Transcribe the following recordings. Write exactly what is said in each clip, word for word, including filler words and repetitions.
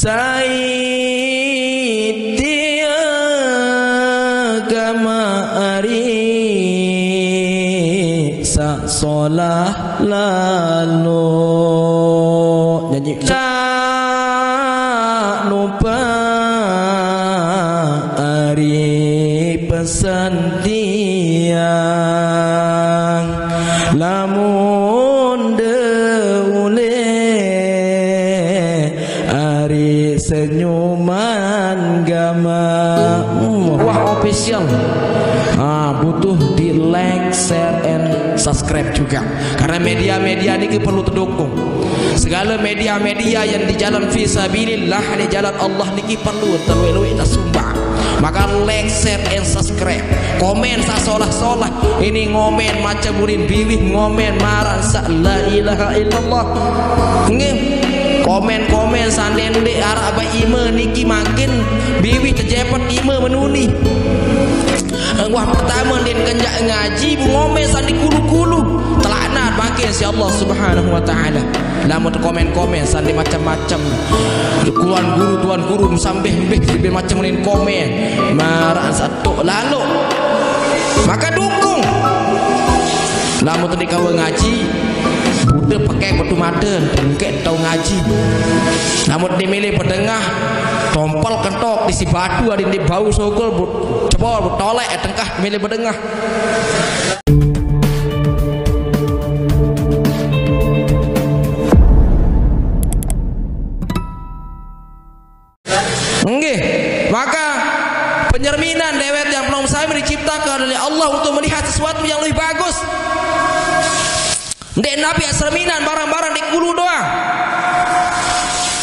Sai tiang kamari sak solah lalu nyanyi. Tak lupa ari pesan tiang. Lamun de ulih ari senyuman gama. Hmm, Wah Official. Ah, butuh di like, share, and subscribe juga. Karena media-media niki perlu tedukung. Segala media-media yang di jalan fisabilillah, di jalan Allah niki perlu terluwih-luwih tak sumbang. Maka like, share, and subscribe. Komen sak solah-solah. Ini ngomen macam murin biwih ngomen marah sak la ilaha illallah. Nggih. Komen-komen sanden dek arak ba ime niki makin biwih tejepet ime menuni. Wah pertama din kenjak ngaji bu ngomen sandi kulu-kulu. Telaknat makin si Allah Subhanahu wa taala. Lamun komen-komen sandi macam-macam. Tuan guru, tuan guru sambil-sambil macam murin komen. Marah satu lalu. Maka dukung. Lamun tadi kawa ngaji, buta pakai batu mata, tengkek tau ngaji. Lamun dia milih pedengah, tompel kentok di si batu ada di bau sogol, bu-, cebol, bu-, tolek tengkah milih pedengah. Nggih, maka penyerminan dewek yang belum sami diciptakan oleh Allah untuk melihat sesuatu yang lebih bagus. Ndek Nabi serminan barang-barang di kulu doang.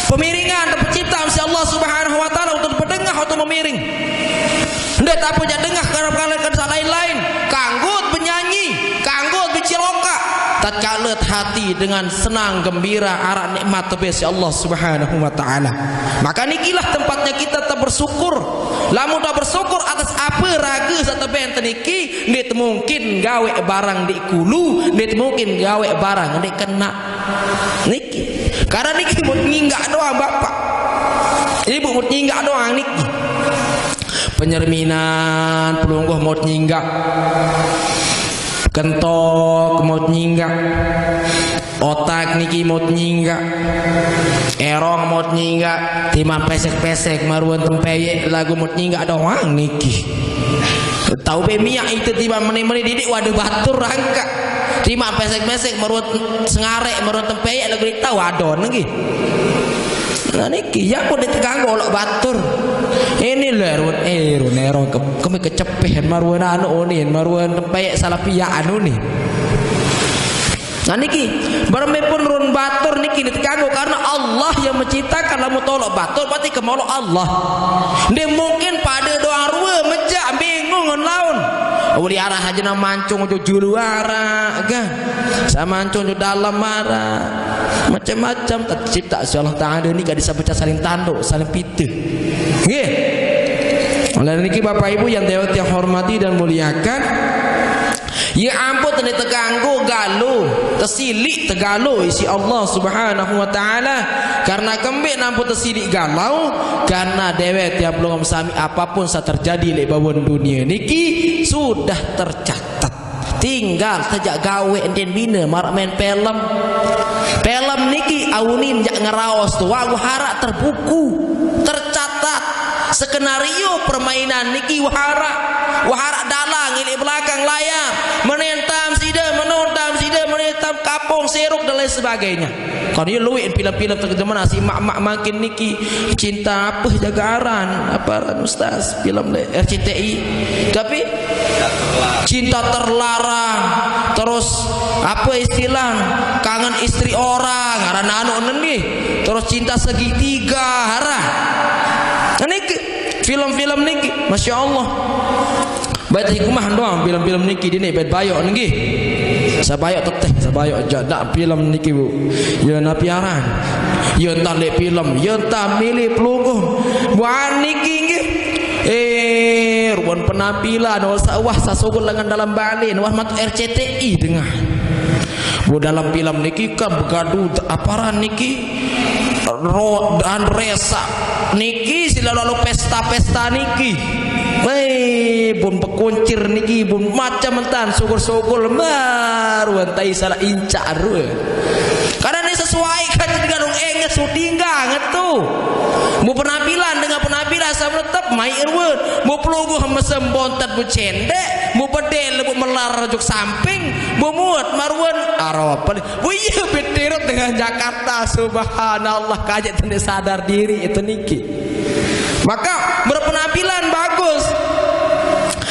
Pemiringan tercipta oleh Allah Subhanahu wa taala untuk pedengah, untuk memiring. Ndek tak punya dengah kalau kalau kerja lain-lain. Kanggut penyanyi, kanggut biciloka. Tatkala hati dengan senang gembira arak nikmat tebih si Allah Subhanahu wa taala. Maka nikilah tempatnya kita tak bersyukur. Lamun tak bersyukur atas apa raga sak tebih enten niki, nit mungkin gawe barang di kulu, nit mungkin gawe barang di kena. Niki. Karena niki mut nyinggak doang bapak. Ibu mut nyinggak doang niki. Penyerminan pelungguh mut nyinggak. Kentok mut nyinggak. Otak niki mut nyinggak. Erong mut nyinggak. Timan pesek-pesek maruan tempeyek lagu mut nyinggak doang niki. Tahu be miak itu timan meni-meni didik waduh batur rangka. Timan pesek-pesek maruan sengarek maruan tempeyek lagu dik tahu adon lagi. Nah niki ya pun diteganggu olok batur. Ini lho erun erun erong ke, kami kecepeh maruan anu unin maruan tempeyek salah piak anu nih. Nah niki, berembe pun run batur niki diteganggu karena Allah yang menciptakan lamun tolok batur berarti kemolok Allah. Dia mungkin pada doang rua mejak bingung ngon laun. Uli arah aja na mancung jo julu arah kan. Sama mancung jo dalam arah. Macam-macam tercipta si Allah Ta'ala ni gak bisa baca saling tanduk, saling pita. Nggih. Oleh niki Bapak Ibu yang dewek yang hormati dan muliakan, ya ampun tadi teganggu galu, tesilik tegalu isi Allah Subhanahu wa taala. Karena kembik nampu tesilik galau, karena dewek tiap belum sami apapun sa terjadi lek bawon dunia niki sudah tercatat. Tinggal sejak gawe enden bina marak main film. Film niki aunin jak ngeraos tu wah harak terbuku, tercatat. Skenario permainan niki wah harak, wah harak dalang ilik belakang layar. Menentam sida, menontam sida, menentam kapung seruk dan lain sebagainya. Kan ya luwih film-film terjemah si mak-mak makin niki cinta apa jagaran apa aran ustaz film le R C T I. Tapi cinta terlarang, terus apa istilah kangen istri orang, aran anu nendih, terus cinta segitiga, hara. Ini film-film niki, masya Allah. Baik hikmah doang film-film niki dini baik bayok niki. Sabayok teteh, sabayok jadak film niki bu. Ya napi aran. Ya entah lek film, ya entah milih pelungguh. Buat niki nggih. Eh, ruan penampilan, wah sa wah sasukul lengan dalam balin, wah mat R C T I dengah. Bu dalam film niki kan begadu aparan niki. Ro dan resak niki sila lalu pesta-pesta niki. Wei, bun pekuncir niki, bun macam entan sugul-sugul maru entai salah incak rue. Karena ini sesuai kan dengan enges sutinggang tu. Mu penampilan dengan penampilan sama tetap mai ruan. Mu peluguh mesem bontet bu cendek, mu bedel bu melar juk samping, bu muat maruan arop. Bu iya betirut dengan Jakarta, subhanallah, kajet tende sadar diri itu niki. Maka berpenampilan bagus.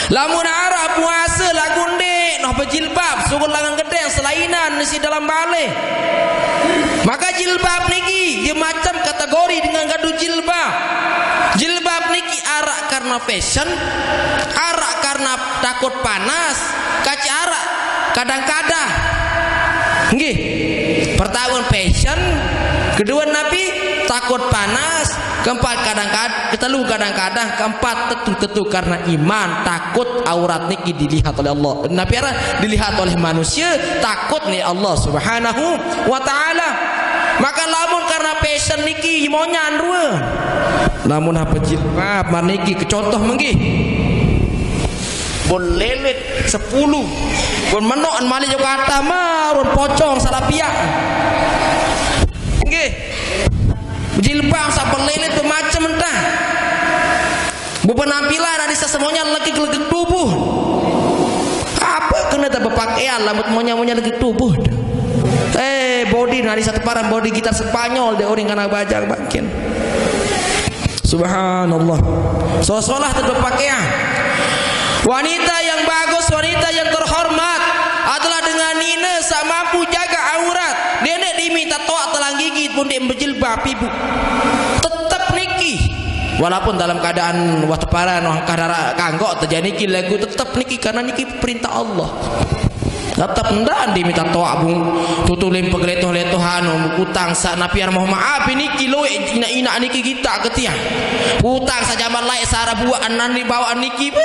Lamun arah puasa lagu ndek noh berjilbab, sugul langan gedeng selainan isi dalam balai. Maka jilbab niki dia macam kategori dengan gaduh jilbab. Jilbab niki arak karena fashion, arak karena takut panas, kaci arak kadang-kadang. Nggih. Pertama fashion, kedua napi takut panas, keempat kadang-kadang, ketelu kadang-kadang, keempat tetu-tetu karena iman, takut aurat niki dilihat oleh Allah. Napi arah dilihat oleh manusia, takut nih Allah Subhanahu wa taala. Maka lamun karena fashion niki monyan ruan. Lamun apa jilbab maniki kecontoh menggih. Bun lelet sepuluh. Bun menok malik Jakarta marun pocong salah pihak. Nggih. Jilbab sak belelit bermacam entah. Bu penampilan ada semuanya legek-legek tubuh. Apa kena tak berpakaian lamun semuanya-muanya legek tubuh. Eh, body nari satu parang body gitar Spanyol deh orang kena bajang makin. Subhanallah. Sosolah tetap pakaian. Wanita yang bagus, wanita yang terhormat adalah dengan nina sak mampu jaga aurat. Dia ndak diminta toak telang gigi pun dia berjilbab ibu. Tetap niki. Walaupun dalam keadaan wah teparan wah kadara kanggok terjadi niki lagu tetap niki karena niki perintah Allah. Tetap ndak diminta toak bung tutulin pegeletoh-letohan bung utang sak napiar mohon maaf niki loe inak-inak niki kita ketiang. Utang saja malai sara buat anan di bawah niki.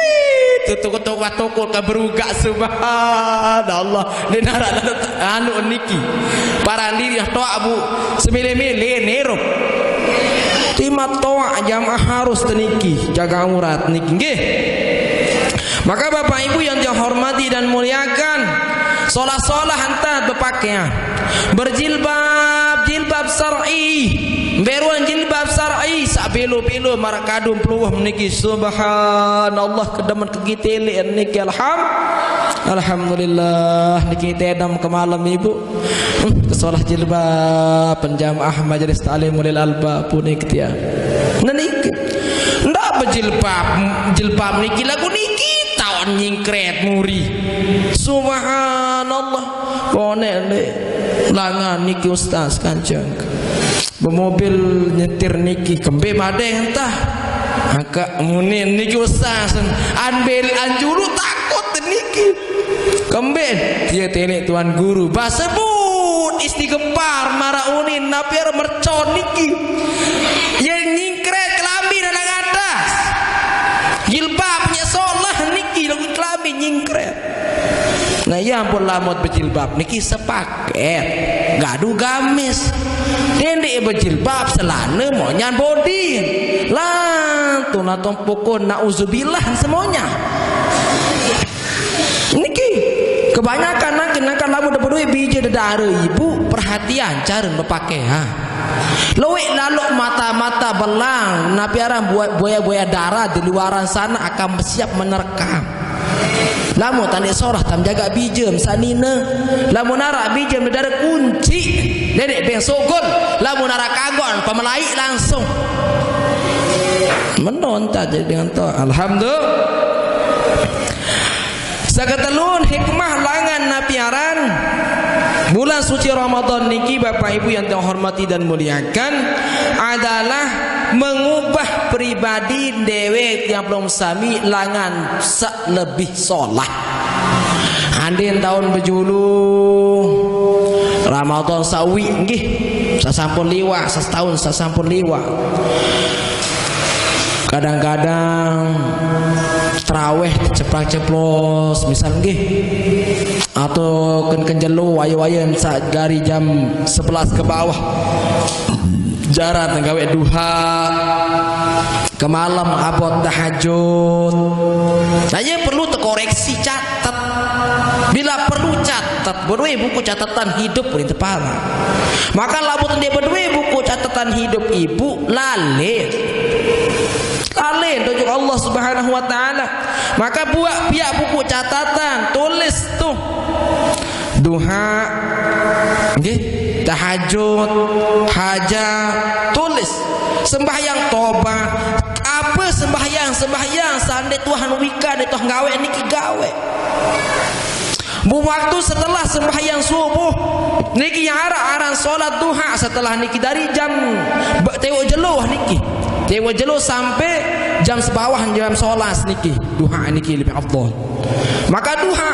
Tutuk-tutuk watokol ke berugak subhanallah. Dia narak lalu anu niki. Parang diri toak bu semile-mile nerup. Timat toak jamaah harus teniki jaga aurat niki nggih. Maka Bapak Ibu yang dihormati dan muliakan, solah-solah entar berpakaian berjilbab, jilbab syar'i, beruan jilbab syar'i, sak belo-belo marak kadung peluh niki subhanallah kedemen kegitele niki alham. Alhamdulillah niki tedam ke malam ibu. Hmm, kesolah jilbab penjamaah majelis taklim ulil albab punik tia. Nah niki. Ndak berjilbab, jilbab niki lagu niki taon nyingkret muri. Subhanallah. Konek le langan niki ustaz kanceng. Bermobil nyetir niki kembe madeng entah. Angka munin niki ustaz. Anbel anjuru takut niki. Kembe dia telek tuan guru. Basebut istighfar maraunin napiar mercon niki. Yang nyingkret kelambi nang atas. Jilbab punya solah niki lagu kelambi nyingkret. Nah, ya ampun lamot berjilbab niki sepaket. Gaduh gamis. Dendek berjilbab selana monyan bodi. Lah, tunatung pukul nauzubillah semuanya. Niki kebanyakan nak kenakan lamun dapat duit bija dedara ibu perhatian cara berpakaian. Lowek lalok mata-mata belang napi arang buaya-buaya darat di luaran sana akan siap menerkam. Lamun tandek sorah tam jaga bijem sanina. Lamun arak bijem dara kunci. Nenek beng sogol. Lamun arak kagon pemelai langsung. Menonta jadi dengan to. Alhamdulillah. Saketelun hikmah langan napiaran bulan suci Ramadan niki Bapak Ibu yang terhormati dan muliakan adalah mengubah pribadi dewek yang belum sami langan sak lebih solah. Andin tahun berjulu Ramadan sawi nggih sasampun liwat setahun sasampun liwat. Kadang-kadang teraweh ceplak-ceplos misal nggih atau ken kenjelo wayo-wayo sak dari jam sebelas ke bawah. Jaran gawe duha, kemalem abot tahajud. Nah, ye perlu tekoreksi, catet. Bila perlu, catet. Berwe buku catatan hidup, boleh tepara. Maka lamun dia berwe buku catatan hidup ibu, lale. Lale tunjuk Allah Subhanahu wa Ta'ala. Maka buat pihak buku catatan, tulis tuh. Duha, nggih, tahajud, hajat, tulis. Sembahyang toba, apa sembahyang, sembahyang, sande Tuhan wika, de Tuhan gawe niki gawe. Bu, waktu setelah sembahyang subuh niki yang arah aran sholat duha, setelah niki dari jam be-, tewek jelo niki. Tewek jelo sampai jam sebawah jam sholat niki. Duha niki lebih afdol. Maka duha,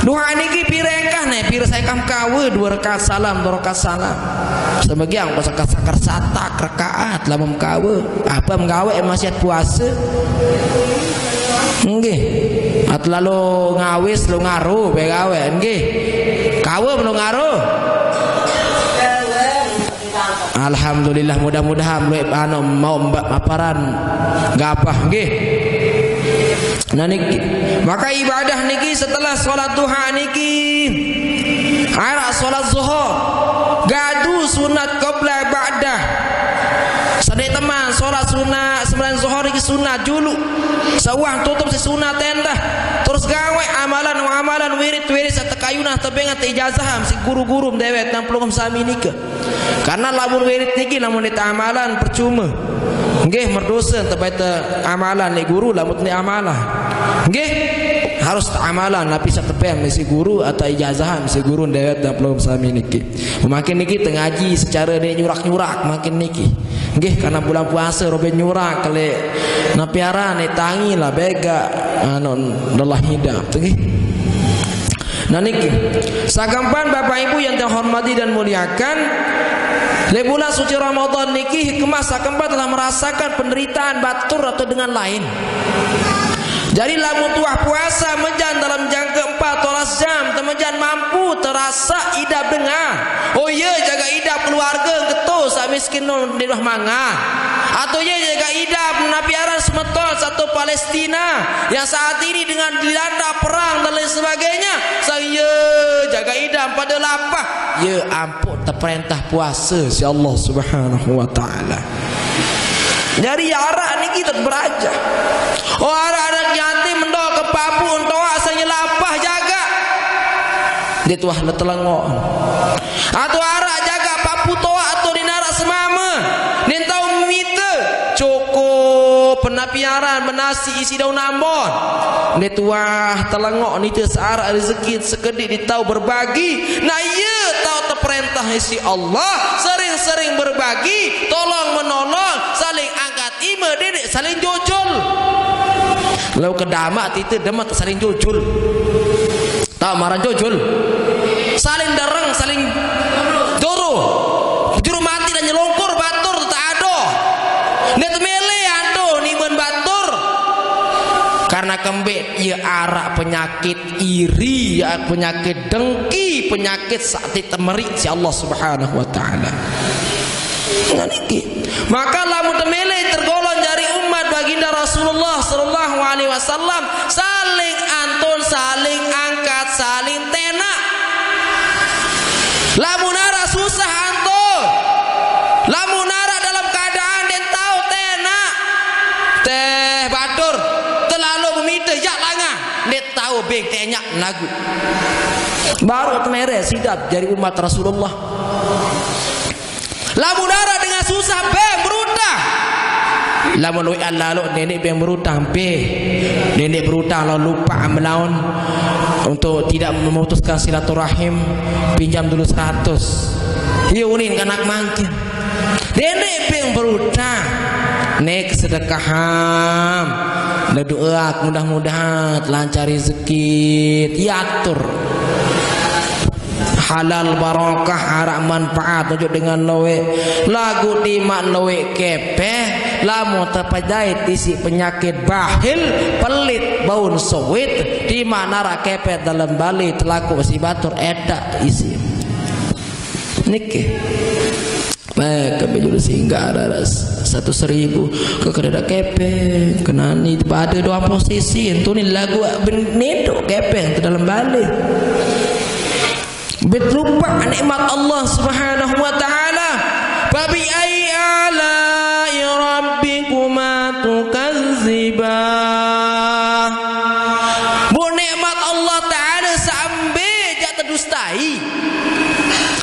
duha niki pire engkah ne, pire saya kam kawe, dua rakaat salam, dua rakaat salam. Sebagian pas sakar satak rakaat lamun kawe. Apa menggawe masih puasa? Nggih. At lalu ngawis lu ngaru begawe nggih. Kawe belum ngaru. Alhamdulillah, mudah-mudahan luwih anu mau mbak maparan gapah nggih. Nah niki, maka ibadah niki setelah sholat duha niki, arak sholat zuhur, gadu sunat qabla ba'dah. Sedek teman sholat sunat sembilan zuhur niki sunat julu. Sawah tutup si sunat tendah. Terus gawe amalan-amalan wirid-wirid setekayunah tebengan te ijazaham si guru-guru dewek enam puluh sami nika. Karena lamun wirid niki lamun ditamalan percuma. Nggih, merdosa tebaita amalan ni guru lamun ni amalan. Nggih, harus amalan napi satepeng misi guru atau ijazahan misi guru dewek dan pelum sami niki. Mungkin niki tengaji secara ni nyurak-nyurak makin niki. Nggih, karena bulan puasa robe nyurak kali napi aran ni tangi lah bega anu lelah hidup tu nggih. Nah niki, sakampan Bapak Ibu yang terhormati dan muliakan, le bulan suci Ramadan niki hikmah sakampan telah merasakan penderitaan batur atau dengan lain. Jadi lamun tuah puasa mejan dalam jangka empat belas jam, temejan mampu terasa idap dengar. Oh iya, jaga idap keluarga geto sak miskin non di rumah mangan. Atau iya jaga idap napi aran semeton satu Palestina yang saat ini dengan dilanda perang dan lain sebagainya. Saya jaga idam pada lapah. Ya ampun, terperintah puasa si Allah Subhanahu wa Ta'ala. Jadi ya arak niki tetap beraja. Oh, arak-arak yatim mendok ke papu untuk saya lapah jaga. Dia tuah letelengok. Atau arak jaga papu toak atau dinarak semama. Nin tau mita cukup penapiaran menasi isi daun ambon. Ni tuah telengok nita searak rezeki sekedik ditau berbagi. Nah, iya tau terperintah isi Allah sering-sering berbagi, tolong menolong, saling angkat ima, dedek saling jojol. Lau kedamak tita demak saling jojol. Tau marah jojol. Saling dereng, saling joro. Juru mati dan nyelongkor batur tak ada. Ndet mele anto niman batur. Karena kembek ia arak penyakit iri, ia penyakit dengki, penyakit sakti temerik si Allah Subhanahu wa Ta'ala. Nah, niki. Maka lamun temele tergolong dari umat baginda Rasulullah sallallahu alaihi wasallam, saling antun, saling angkat, saling tenak. Lamun ara susah antun, lamun ara dalam keadaan den tahu tenak, teh batur terlalu meminta jak langa, den tahu beng tenyak lagu. Baru temere sidap dari umat Rasulullah. Lamun ara dengan susah beng berutang. Lamun luwe alalo nenek beng berutang pe. Nenek berutang lalu lupa melawan untuk tidak memutuskan silaturahim, pinjam dulu seratus. Iya unin kanak mangkin. Nenek beng berutang. Nek sedekaham. Doa mudah-mudahan lancar rezeki, diatur. Halal barokah arak manfaat ojo dengan loe. Lagu timak loe kepeh, lamun terpejait isi penyakit bahil, pelit, baun sowit, timak narak kepeh dalam bali telaku si batur edak isi. Niki. Eh, kami dulu singgah ada satu seribu ke kereta kepeng, kenani pada doang posisi, itu ni lagu ben-, nendo kepeng ke dalam balik. Betrupa nikmat Allah Subhanahu wa Ta'ala. Fabi ayyi ala'i rabbikuma tukazziban. Bu nikmat Allah Ta'ala sampai jak terdustai.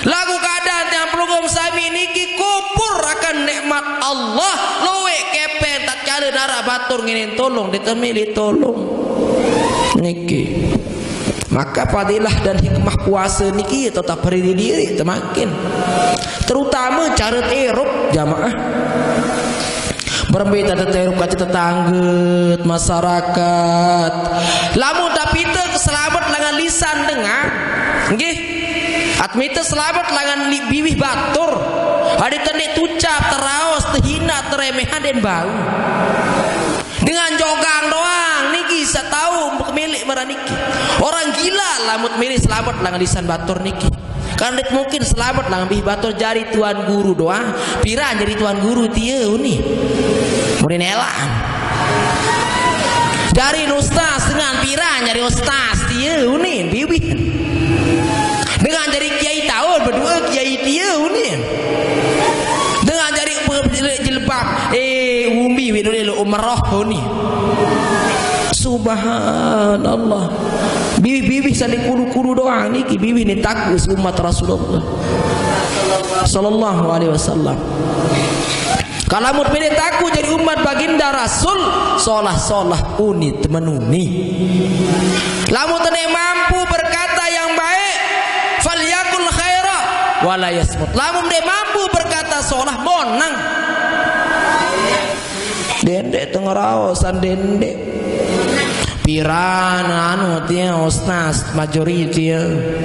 Lagu keadaan yang pelungguh sami niki kupur akan nikmat Allah. Luwe kepeng tak cara narak batur nginin tolong, ditemili tolong. Niki. Maka fadilah dan hikmah puasa niki tetap berdiri temakin. Terutama cara teruk jamaah. Berembe tak teruk kaca tetangga, masyarakat. Lamun tak pita selamat dengan lisan dengan. Nggih. Atmita selamat dengan li-, biwih batur. Hari tendik tucap, teraos, terhina, teremehan dan bau. Dengan jogang doang niki satahu milik marang niki. Orang gila lamun milik selamat dengan lisan batur niki. Kan ndak mungkin selamat dengan biwih batur jari tuan guru doang. Piran jari tuan guru tia uni. Murin elang. Jari ustaz dengan piran jari ustaz tia uni biwih. Dengan jari kiai taun berdua kiai tia uni. Dengan jari jilbab, eh, umbi bidule lo umroh ni. Subhanallah. Biwih-biwih sandi kuru-kuru doang niki, biwih ni takut umat Rasulullah sallallahu alaihi wasallam. Kalau mut pilih takut jadi umat baginda Rasul, solah-solah unit menuni. Lamun tene mampu berkata yang baik, falyakul khaira wala yasmut. Lamun dia mampu berkata solah, monang. Dendek tengeraosan dendek. Piran anu tia ustaz majoriti.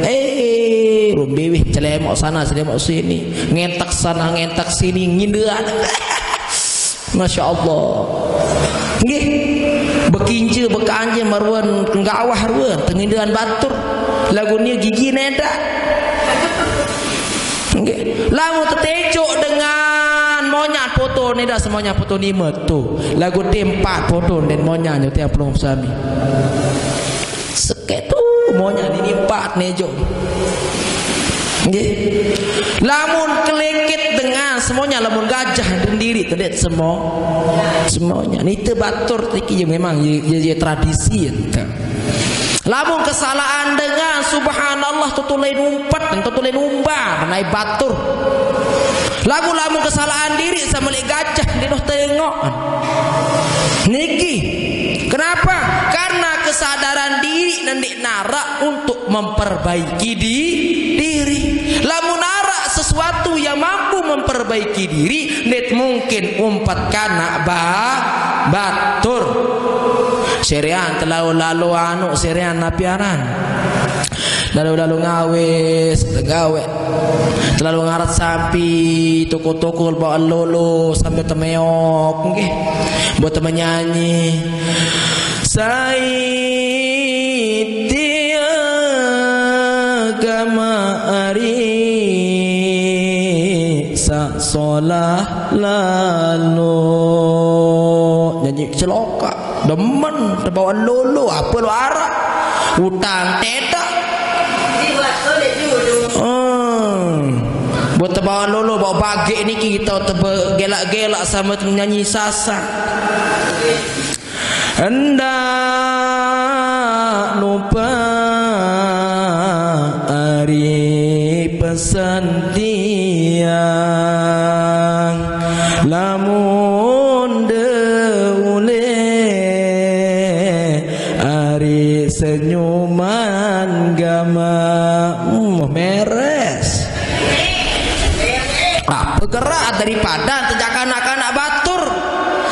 Eh, rumbiwih celemok sana celemok sini, ngentak sana ngentak sini, ngindean. Masya Allah. Nggih. Bekinja bekanja maruan nggawah ruan tengindean batur. Lagu ni gigi nedak. Nggih. Lamun tetecok dengan monyat foto ni dah semuanya foto ni metu. Lagu tempat foto dan monyat nyotia pelong sami. Seketu monyat ni empat nejo. Nggih. Lamun kelekit dengan semuanya, lamun gajah sendiri tedet semua. Semuanya. Nita batur tiki ya memang ya, ya, ya tradisi ya. Lamun kesalahan dengan subhanallah tutulai numpat dan tutulai numba menai batur. Lagu lamun kesalahan diri sama lek gajah di noh tengok. Niki. Kenapa? Karena kesadaran diri nanti narak untuk memperbaiki di, diri. Lamun narak sesuatu yang mampu memperbaiki diri, net mungkin umpat kana ba, batur. Serean terlalu lalu anu serean napiaran. Lalu-lalu ngawe, gawe. Terlalu ngarat sampi toko-toko bawa lolo sampai temeok nggih. Buat teman nyanyi. Sai tiga mari sa solah lalu. Nyanyi celoka. Demen terbawa lolo apa lo arak. Utang tetak. Hmm. Buat terbawa lolo bawa bagik ni kita tergelak-gelak sama nyanyi sasak. Hendak lupa ari pesan tiang. Lamun de ulih ari senyuman gama. Hmm, meres. Apa gerak daripada tejak anak-anak batur?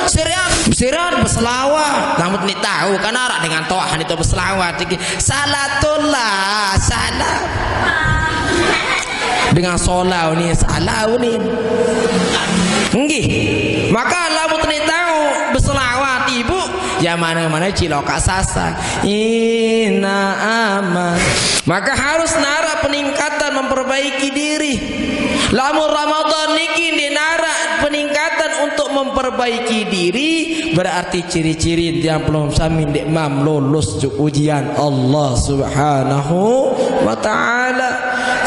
Sirat, sirat berselawat. Namun ni tahu kan arak dengan toah ni tu berselawat. Salatullah, salam. Dengan solau ni, salau ni. Nggih. Maka lamun teni tahu berselawat ibu, ya mana-mana cilokak sasa. Ina aman. Maka harus nara peningkatan memperbaiki diri. Lamun Ramadan niki ndeq naraq peningkatan untuk memperbaiki diri, berarti ciri-ciri tiang pelungguh sami ndeq mam lulus juk ujian Allah Subhanahu wa Ta'ala.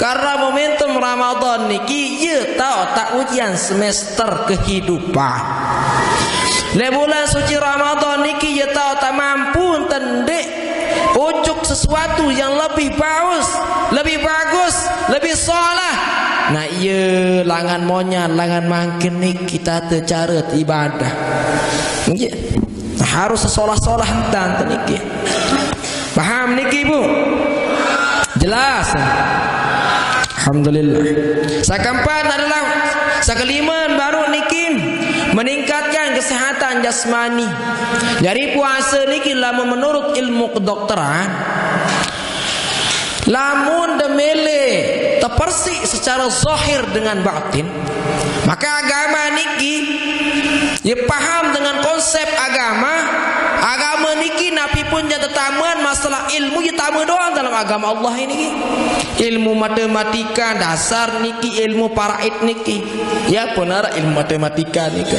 Karena momentum Ramadan niki, ye tao tak ujian semester kehidupan. Leq bulan suci Ramadan niki, ye tao tak mampu enten ndeq ujuk sesuatu yang lebih baus, lebih bagus, lebih solah. Nah, iye, langan monyan, langan mangkin niki tate care ibadah. Nggih. Harus sesolah-solah entan niki. Paham niki, Bu? Jelas. Alhamdulillah. Sakeempat adalah, sakelime baru niki meningkatkan kesehatan jasmani. Jadi puase niki lamun menurut ilmu kedokteran, lamun demele tepersik secara zahir dengan batin, maka agama niki ye paham dengan konsep agama. Agama niki napi pun jaq tetamen masalah ilmu ye tame doang dalam agama Allah ini. Ilmu matematika dasar niki, ilmu paraid niki. Ya, benar ilmu matematika niki.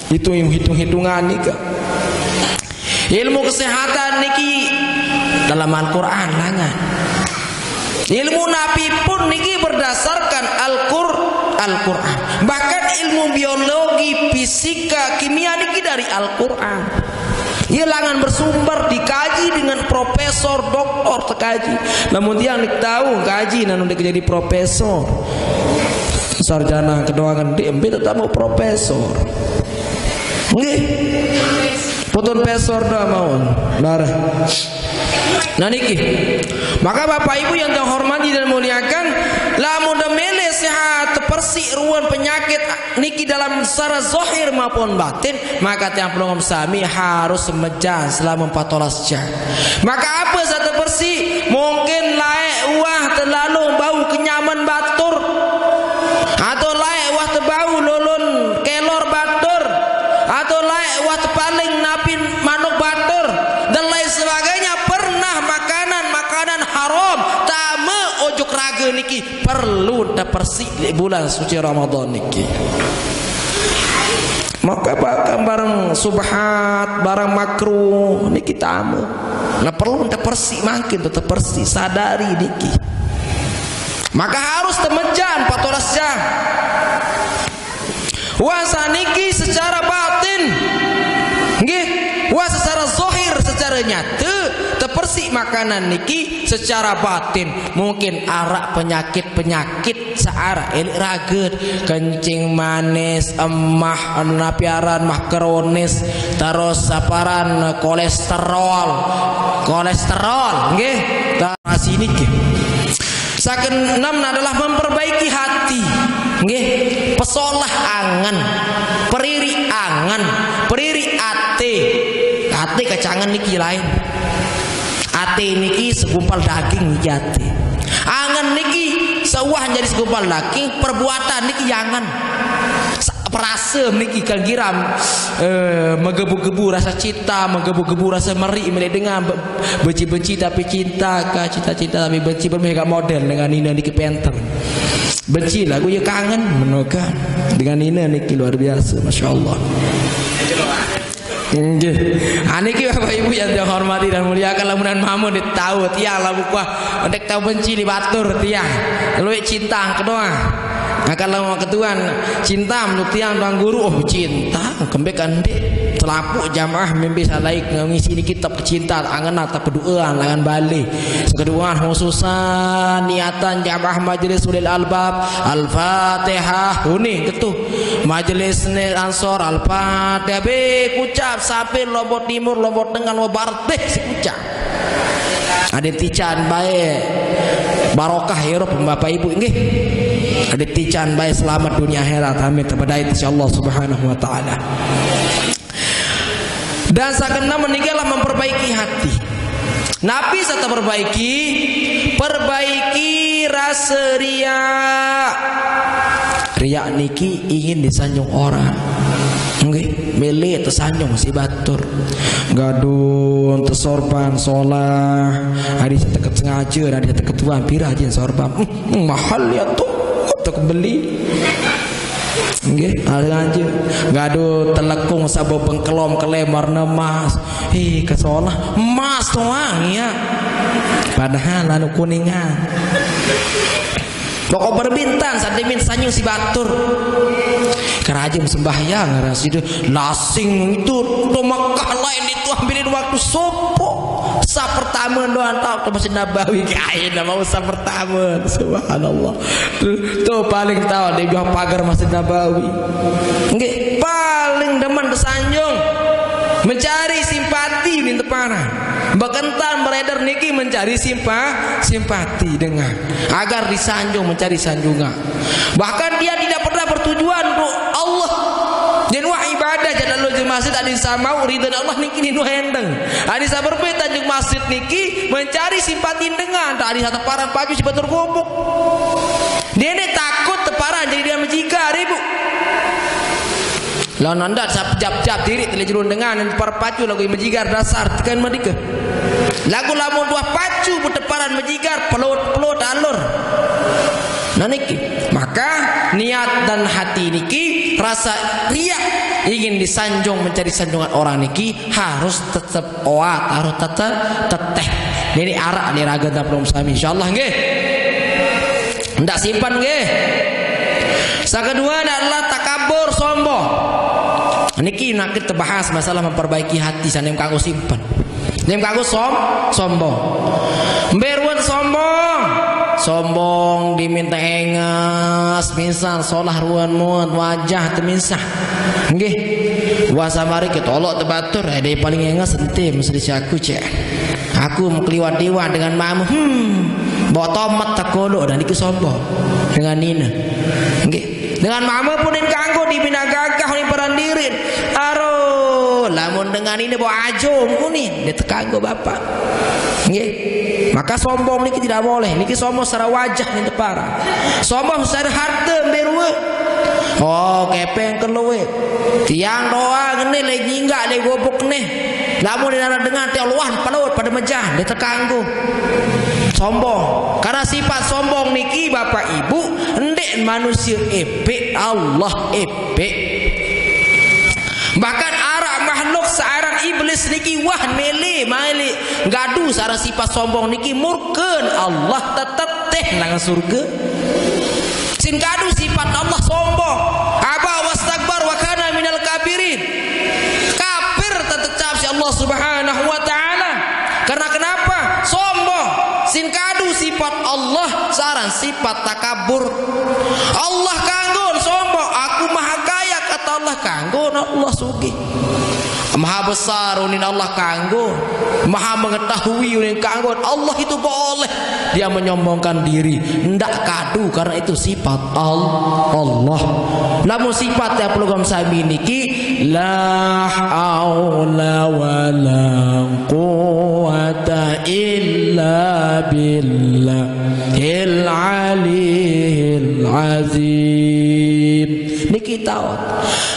Itu hitung-hitungan niki. Ilmu kesehatan niki dalam Al-Quran langan. Ilmu napi pun niki berdasarkan Al-Qur-, Al-Quran. Bahkan ilmu biologi, fisika, kimia niki dari Al-Quran. Ye langan bersumber dikaji dengan profesor, doktor tekaji. Lamun tiang ndeq tao kaji, nanu ndeq jadi profesor. Sarjana kedoangan ndeq, mbe tetame profesor. Nggih. Potong pesor doang mawon. Nah, nah niki. Maka Bapak Ibu yang terhormati dan muliakan, lamun demele sehat, tepersik ruan penyakit niki dalam secara zahir maupun batin, maka tiang pelungguh sami harus semejan selama empat belas jam. Maka ape saq tepersik? Mungkin laeq uah telalu bau kenyamen batur, atau laeq uah tebau lolon kelor batur, atau laeq uah tepaling napi manuk batur, dan lain sebagainya, pernah makanan-makanan haram tame ojok rage niki, perlu tepersik leq bulan suci Ramadan niki. Maka bahkan barang subhat, barang makruh niki tame. Nah, perlu tepersik, mangkin tepersik, sadari niki. Maka harus temejan empat belas jam. Puase niki secara batin, nggih, puase secara zahir, secara nyate, tepersik makanan niki secara batin. Mungkin araq penyakit-penyakit searaq eleq rage, kencing manis, emah, napi aran mah kronis, terus ape aran kolesterol. Kolesterol, nggih. Terus niki. Sakeenem adalah memperbaiki hati. Nggih, pesolah angen, periri angen, periri ate. Ate kance angen niki lain. Ate niki segumpal daging niki ate. Angen niki seuah jari segumpal daging, perbuatan niki angen. Sa-, perase niki kan giram, eh, menggebu-gebu rasa cinta, menggebu-gebu rasa meriq meleq dengan, be-, benci-benci tapi cinta, ka cinta-cinta tapi benci, bermeh gak model dengan nine niki penter. Benci lagu ye kangen, menoga dengan nine niki luar biasa, masya Allah. Nggih. Ah, niki Bapak Ibu yang saya hormati dan muliakan, lamunan mame ndeq tao tiang lamun kuah ndeq tao benci leq batur tiang. Lueq cinta kedoang. Nah, kalau ketuan cinta menurut tiang tuan guru, oh, cinta, kembe kan ndeq. Telapuq jamaah mimpi salai ngisi niki tep cinta, angen atau peduean, langan bale. Sekeduan khususan niatan jamaah majelis ulil albab, Al-Fatihah, uning ketuh. Majelis ne Ansor, Al-Fatihah, be kucap sampai Lombok Timur, Lombok Tengah, Lombok Barat, deh, sekucap. Adeq tican bae barokah, ya Rob, Bapak Ibu, nggih. Adeq tican bae selamat dunia akhirat. Amin. Tebedait insyaallah subhanahu wa ta'ala. Dan sakeenem niki adalah memperbaiki hati. Napi saq teperbaiki? Perbaiki rase riak. Riak niki ingin disanjung orang. Nggih, mele tesanjung siq batur. Gadun tesorban solah, ari saq teket sengaje, ari saq teket tuan, pire ajin sorban. Hmm, mahal ya tuh. Untuk beli. Nggih, ada aja. Gaduh telekung sabo bengkelom kelemar emas. Ih, kesolah emas doang ya. Padahal anu kuningan. Pokok berbintan, sadimin sanyu si batur. Kerajem sembahyang, ngarang situ. Lasing itu, tuh Mekah lain itu ambilin waktu subuh. Sah pertama doang tau ke Masjid Nabawi. Kain mau sah pertama. Subhanallah. Tuh, tuh paling tau di bawah pagar Masjid Nabawi. Nggih, paling demen kesanjung mencari simpati ning teparan. Bekentan beredar niki mencari simpa simpati dengan agar disanjung, mencari sanjungan. Bahkan dia tidak pernah bertujuan untuk Allah. Yen wah ibadah jan lho jeng masjid, adi samau ridho Allah niki ninu hendeng. Adi saperbe tanjung masjid niki mencari simpati dengan, adi sateparan pacu si batur gubuk. Dene takut teparan jadi dia mejigar, Ibu. Lah nanda sap jap-jap diri tele jerun dengan para pacu lagu mejigar dasar tekan madike. Lagu lamun dua pacu beteparan mejigar pelot-pelot alur. Nah niki, maka niat dan hati niki rasa riak ingin disanjung mencari sanjungan orang niki harus tetap oat, harus tetap teteh. Ini arak nih raga dan belum sami insyaallah nggih. Ndak simpan nggih. Sakedua adalah takabur sombong. Niki nakit terbahas masalah memperbaiki hati sanem kanggo simpen. Nim kanggo som sombong. Mbe ruwet sombong. Sombong diminta enges, misal solah ruwan muwet wajah teminsah. Nggih. Wah samari ketolok tebatur, eh, dia paling enges ente mesti si aku cek. Aku mekliwat-liwat dengan mamu. Hmm. Bawa tomat tak kolok dan iku sombong dengan nina. Nggih. Dengan mama pun yang kanggo dibina gagah oleh peran dirin. Aro, lamun dengan ini bawa ajo muni, dia tekanggo bapak. Nggih. Maka sombong niki tidak boleh. Niki sombong secara wajah nih para. Sombong secara harta berue. Oh, kepeng keluwe. Tiang doa ngene le nyinggak le gobok nih. Lamun dengan dengan tiang luah pelot pada mejah, dia tekanggo. Sombong. Karena sifat sombong niki bapak ibu, ndek manusia epek, Allah epek. Bahkan arak makhluk searan iblis niki wah mele mele gaduh searan sifat sombong niki murken Allah tetep teh nang surga. Sin gaduh sifat Allah sombong. Aba wastakbar wa kana minal kabirin. Kafir tetecap si Allah Subhanahu wa taala. Karena kenapa? Sombong. Sin kadu sifat Allah, saran sifat takabur. Allah kanggo sombong, aku maha kaya, kata Allah, kanggo Allah sugih. Maha besar unin Allah kanggo, maha mengetahui unin kanggo. Allah itu boleh dia menyombongkan diri, ndak kadu karena itu sifat Al Allah. Lamun sifat ya program sami niki la haula wala quwwata illa billahil aliyil azim. Niki tahu.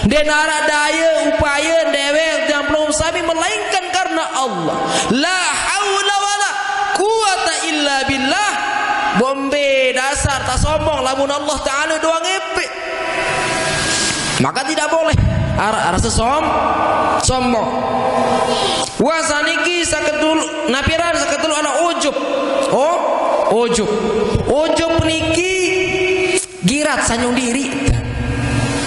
Denara daya upaya dewek yang belum sami melainkan karena Allah. La haula wala quwwata illa billah. Bombe dasar tak sombong lamun Allah Ta'ala doang epe. Maka tidak boleh. Ara, ara sesom sombong. Wah saniki saketul napiran saketul anak ujub. Oh, ujub. Ujub niki girat sanjung diri.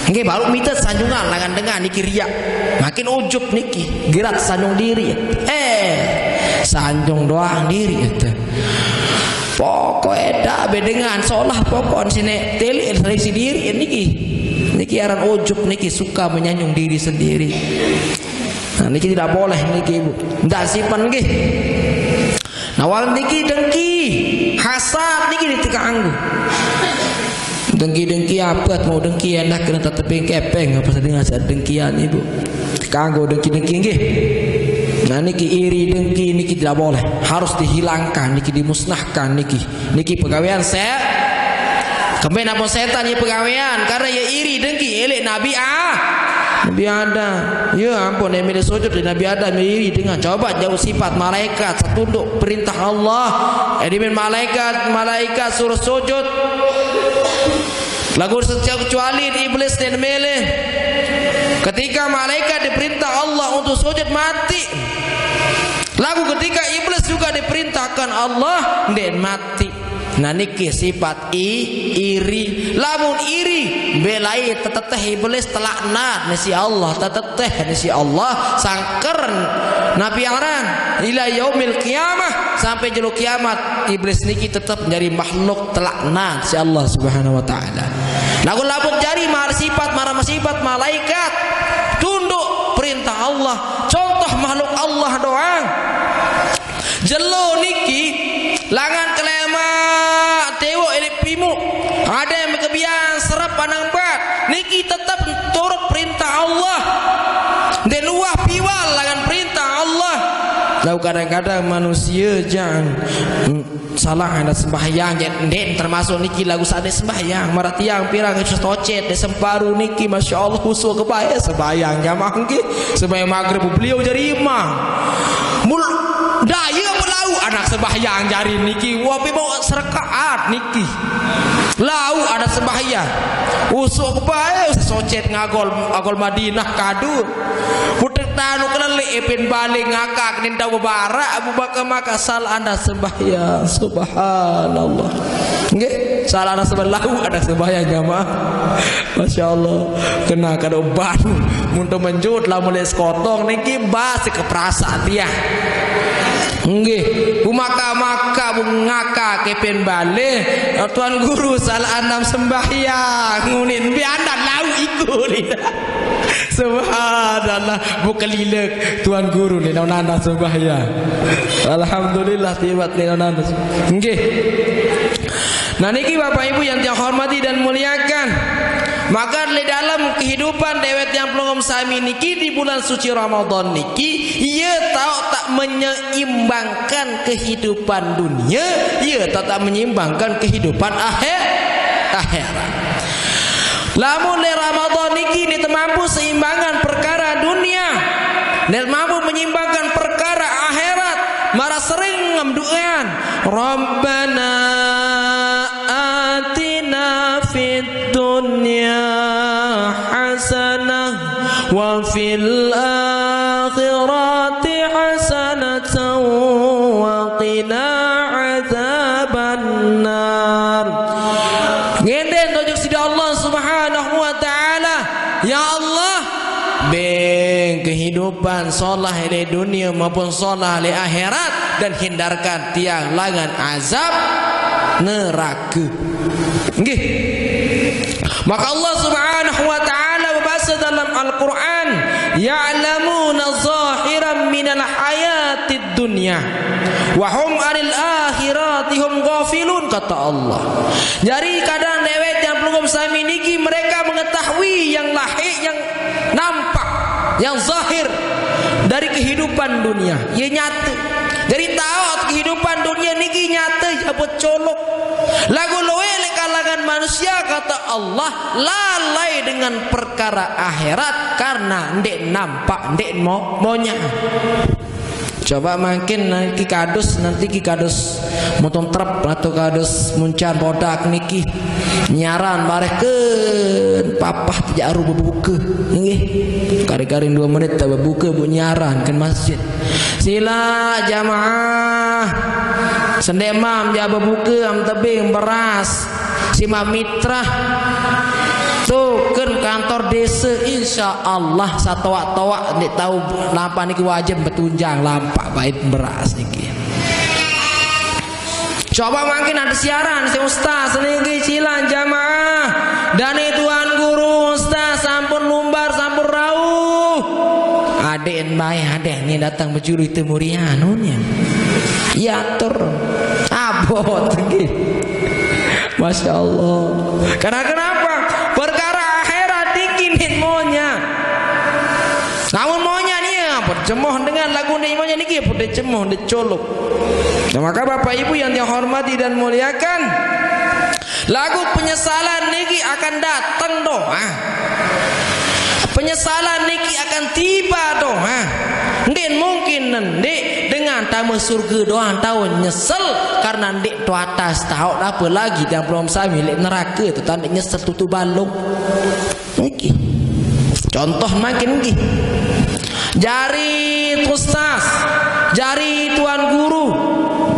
Nggih baru mita sanjungan langan dengan niki riak. Makin ujub niki girat sanjung diri. Eh, sanjung doang diri itu. Pokoknya dak bedengan solah pokok sini telik dari si diri niki. Niki aran ujub niki suka menyanjung diri sendiri. Nah, niki tidak boleh niki ibu. Ndak simpan nggih. Nah, wal niki dengki, hasad niki ditekanggu. Dengki-dengki apa mau dengki enak kena tetepin kepeng apa sedang hasad dengkian ibu. Kanggo dengki-dengki nggih. Nah niki iri dengki niki tidak boleh, harus dihilangkan niki, dimusnahkan niki. Niki pegawean se kemben apa setan ya pegawean karena ya iri dengki elek Nabi ah Nabi Adam. Ya ampun, yang milih sujud di Nabi Adam ya iri dengan coba jauh sifat malaikat setunduk perintah Allah. Edimin malaikat, malaikat suruh sujud. Lagu setiap kecuali iblis dan mele. Ketika malaikat diperintah Allah untuk sujud, mati. Lagu ketika iblis juga diperintahkan Allah, ndeq mati. Nah, niki sifat i-, iri. Lamun iri, belai teteteh iblis, telaknat ni siq Allah, teteteh ni siq Allah, sangker napi aran, ila yaumil qiyamah, sampai jelo kiamat, iblis niki tetep jari makhluk telaknat siq Allah Subhanahu wa Ta'ala. Laguq lamun jari mar-, sifat, maraq sifat malaikat, tunduk perintah Allah, contoh makhluk Allah doang. Jelo niki langan kelemaq, tewoq eleq pimuq, adeq mekebian serep anang bat, niki tetep turut perintah Allah. Ndeq nuah piwal langan perintah Allah. Laguq kadang-kadang manusie jaq, mm, salah adat sembahyang, jaq ndeq termasuk niki laguq saq ndeq sembahyang. Maraq tiang pirang tocet, ndeq semparu niki, masya Allah, khusyuk kebae sembahyang jamaah nggih. Sembahyang magrib beliau jari imam. Mul-, daye melauq anak sembahyang jari niki, wape bawa serekaat niki. Lauq anak sembahyang. Khusyuk kebae, sesocet ngagol, agol Madinah kadu. Putek tanu keleleq, epen bale ngakak, nintau bebarak, Abu Bakar maka salah anak sembahyang. Subhanallah. Nggih, salah anak sembahyang, lauq anak sembahyang jamaah. Masya Allah. Kena kado ban. Mun to menjut lamun leq sekotong niki bas keperasaan tiang. Nggih, bumaka-maka bungaka kepen bale, Tuan Guru salah anam sembahyang. Ngunin biandan lauq iku ni. Subhanallah, bukelilek Tuan Guru ni naunanda sembahyang. Alhamdulillah, tibat ni naunanda. Nggih. Nah, niki Bapak Ibu yang saya hormati dan muliakan. Maka di dalam kehidupan dewek tiang pelungguh sami niki di bulan suci Ramadan niki, iye taoq tak menyeimbangkan kehidupan dunia, iye taoq tak menyeimbangkan kehidupan akhir-, akhirat. Lamun leq Ramadan niki ndeq temampu seimbangan perkara dunia, ndeq mampu menyeimbangkan perkara akhirat, maraq sering ngemduan, Rabbana atina fid dunya hasanah wa fil akhirati hasanatan wa qina adzabannar. Ngenden ojok side Allah Subhanahu wa Ta'ala, "Ya Allah, beng kehidupan solah leq dunie maupun solah leq akhirat, dan hindarkan tiang langan azab nerake." Nggih. Maka Allah Subhanahu wa Ta'ala bebase dalam Al-Qur'an, "Ya'lamuna zahiran minal hayatid dunya, wa hum 'anil akhirati hum ghafilun," kata Allah. Jari, kadang dewek tiang pelungguh sami niki, mereka mengetahui yang lahir, yang nampak, yang zahir dari kehidupan dunia. Ye nyate. Jari, taoq kehidupan dunia niki nyate, ye becolok. Laguq lueq leq kalangan manusia, kata Allah, lalai dengan perkara akhirat karena ndeq nampak, ndeq mo-, monyaq. Coba mangkin niki kadus, nanti ki kadus motong trep atau kadus muncan bodak niki nyaran barehken papah tejak aru bebuke. Nggih. Kari-kari dua menit tak bebuke, bu nyaran ke masjid. Sila jamaah. Sendeq mam jaq bebuke, am tebing beras. Sima mitrah. Tuken kantor dese, insya Allah satoaq-toaq ndeq tao lampaq niki wajib betunjang lampaq bait beras niki. Coba mangkin ade siaran si ustaz niki, silan jamaah. Dane tuan guru, ustaz sampun lumbar, sampun rauh. Adeqn bae, adeq ni dateng bejulu ite murian, nun ya. Yatur. Abot nggih. Masya Allah. Karena kenapa? Perkara akhirat niki ndeq monyaq. Lamun monyaq ni, ya, percemoh dengan lagu ndeq monyaq niki, ya, percemoh, ndeq colok. Nah, maka Bapak Ibu yang dihormati dan muliakan, lagu penyesalan niki akan dateng doang. Penyesalan niki akan tiba doang. Ndeq mungkin ndeq dengan Tame surga doang tau nyesel karena ndeq to atas tau, apalagi tiang pelungguh sami leq nerake tu tau ndeq nyesel tutu balung. Niki. Contoh mangkin niki. Jari ustaz, jari tuan guru,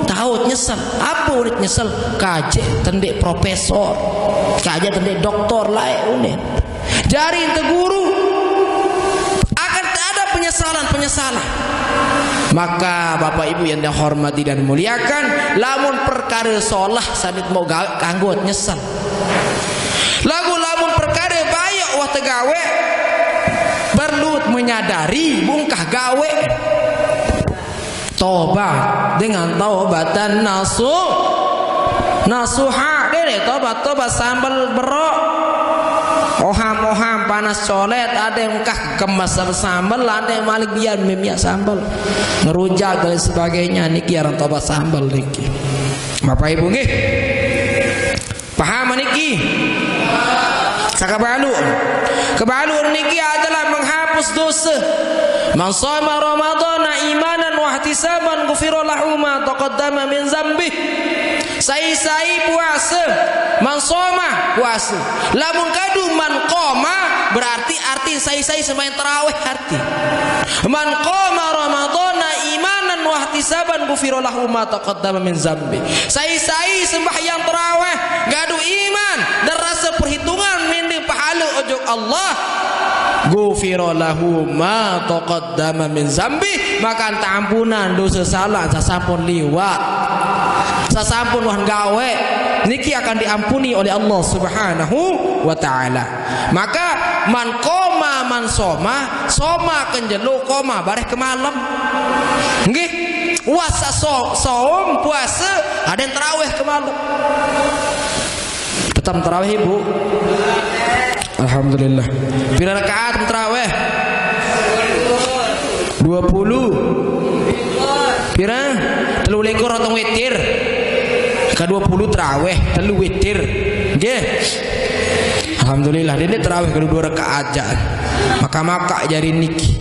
tau nyesel. Ape ulit nyesel? Kajeq tendeq profesor, kajeq tendeq doktor laeq unin. Jari ente guru, akan ada penyesalan-penyesalan. Maka Bapak Ibu yang dihormati dan muliakan, lamun perkare solah sanit mau gawe kanggo nyesel. Lagu lamun perkare baik wah tegawe, perlu menyadari bungkah gawe. Tobat dengan taubatan nasuh nasuha. Dene tobat, tobat sambel berok. Oham-oham panas colet, ada yang kah kemas sambel, ada yang malik biar mimia sambel. Ngerujak dan sebagainya, niki aran tobat sambel niki. Bapak Ibu nggih. Paham niki? Sakabalu. Kebalu niki adalah menghapus dosa. Man shoma Ramadhana imanan wahtisaban ghufira lahu ma taqaddama min dzambih. Sai-sai puase, man shoma puase. Lamun kadu man qoma, berarti arti sai-sai sembahyang tarawih arti. Man qoma Ramadhana imanan wahtisaban ghufira lahu ma taqaddama min dzambih. Sai-sai sembahyang tarawih, gadu iman dan rasa perhitungan mending pahale ojok Allah. Ghufira lahu ma taqaddama min dzambih, maka ente ampunan dosa salah sasampun liwat. Sasampun wah gawe niki akan diampuni oleh Allah Subhanahu wa taala. Maka man qoma man shoma, shoma kenjelo, qoma bareh kemalem. Nggih. Puasa so-, saum, puasa, ada yang tarawih kemalem. Tetap tarawih, Ibu. Alhamdulillah. Pira rakaat tarawih? Dua puluh. Pira? Telu likur atau witir? Ke dua puluh tarawih, telu witir. Nggih. Alhamdulillah, dene tarawih kedua dua rakaat jaan. Maka-maka jari niki.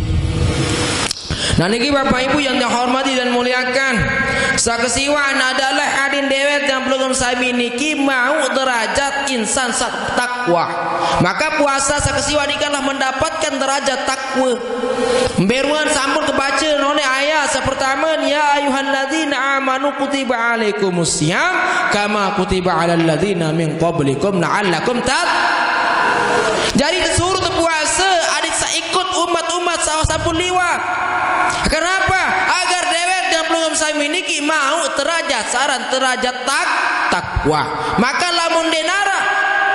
Nah, niki Bapak Ibu yang dihormati dan muliakan, sakesiwan adalah adin dewek yang pelungguh sami niki mau derajat insan saq takwa. Maka puasa sakesiwan niki adalah mendapatkan derajat takwa. Mberuan sampun kebaca none ayat saq pertame, "Ya ayyuhalladzina amanu kutiba alaikumus siyam kama kutiba alal ladzina min qablikum la'allakum tat-" Jadi disuruh tepuase adit saq ikut umat-umat saq sampun liwat. Kenapa? Agar dewek dan pelungguh sami niki mau derajat saq aran derajat tak-, takwa. Maka lamun ndeq naraq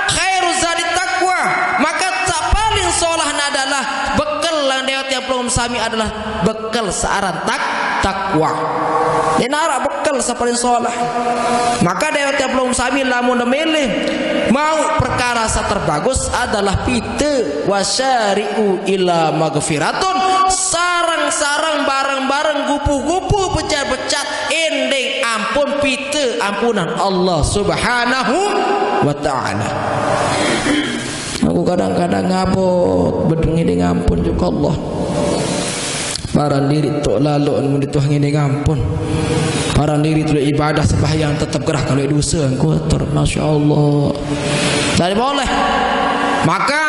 khairu zadi takwa, maka saq paling solah adalah bekel lamun dewek tiang pelungguh sami adalah bekel saq aran tak-, takwa. Ndeq naraq bekel saq paling solah. Maka dewek tiang pelungguh sami lamun milih mau perkara saq terbagus adalah pite, "Wasyari'u ila magfiratun," sareng-sareng bareng-bareng gupu-gupu becat-becat endeng ampun pite ampunan Allah Subhanahu wa taala. Aku kadang-kadang ngabot bedeng ini ngampun juga Allah. Paran diri tok lalo mun dituh ngene ngampun. Paran diri tu ibadah sembahyang tetep gerah kalau dosa kotor. Masya Allah. Dari boleh. Maka